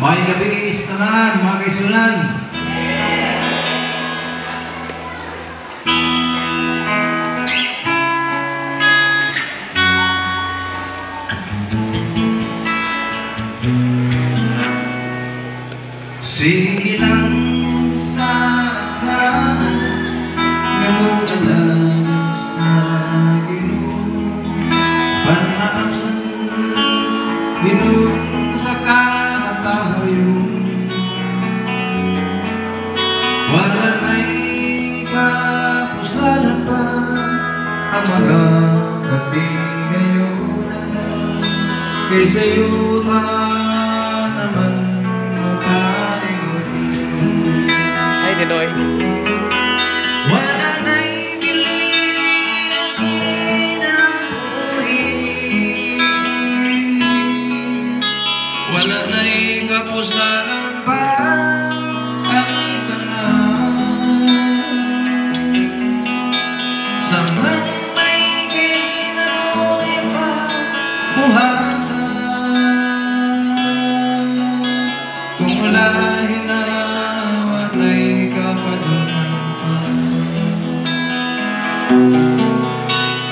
Maayong gabi sa tanan, mga kaigsuonan. Sige lang sa tanan nga moalagad sa Ginoo, panakapsan hinuon sa kamatayon. Wala na'y kapuslanan pa ang mga katigayonan, kaysa yuta naman makaingon. Ay, Ninoy. Wala na'y bili ang kinabuhi, wala na'y kapuslanan pa ang tanan. Samtang may kinabuhi pa buhatan, kung wala hinawa na'y kapadulngan pa.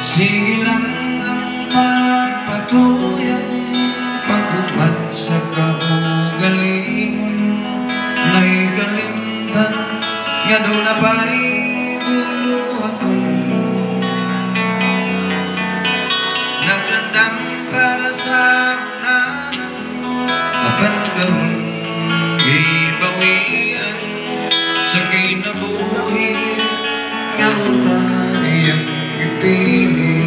Sige lang ang pagpatuyan, paghubat sa kaugalingon, na'y kalimtan nga doon na pa'y buluhaton. Nagandam para sa unahan, apan karon gibawian sa kinabuhi nga unta iyang gipili.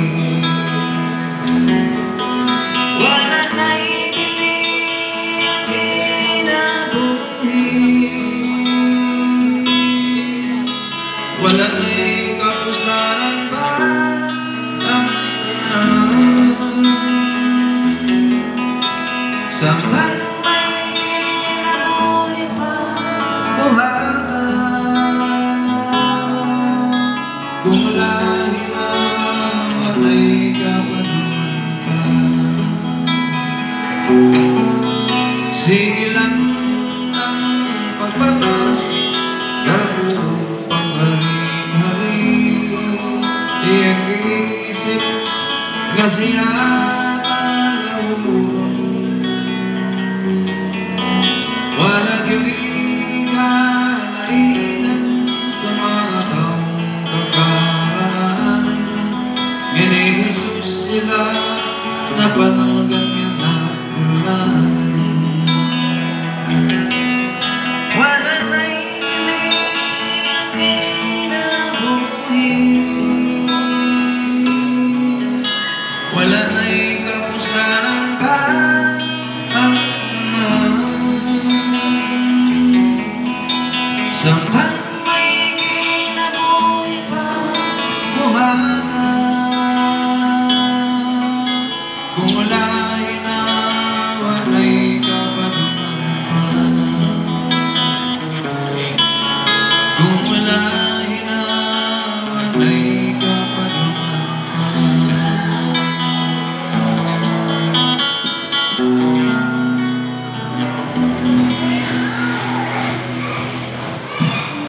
Wala na'y bili ang kinabuhi, wala na'y kapuslanan pa ang tanan. Samtang may kinabuhi pa buhatan, kung wala hinawa na'y kapadulngan pa. Sige lang ang pagbatas, garbo panghari-hari, iyang giisip nga siya talawon. Wala gyuy kalainan sa mga taong kakaraanan, nga ni Jesus sila napalgan nga nakulan. Wala na'y bili ang kinabuhi, wala na'y kapuslanan pa ang tanan. Samtang may kinabuhi pa buhatan,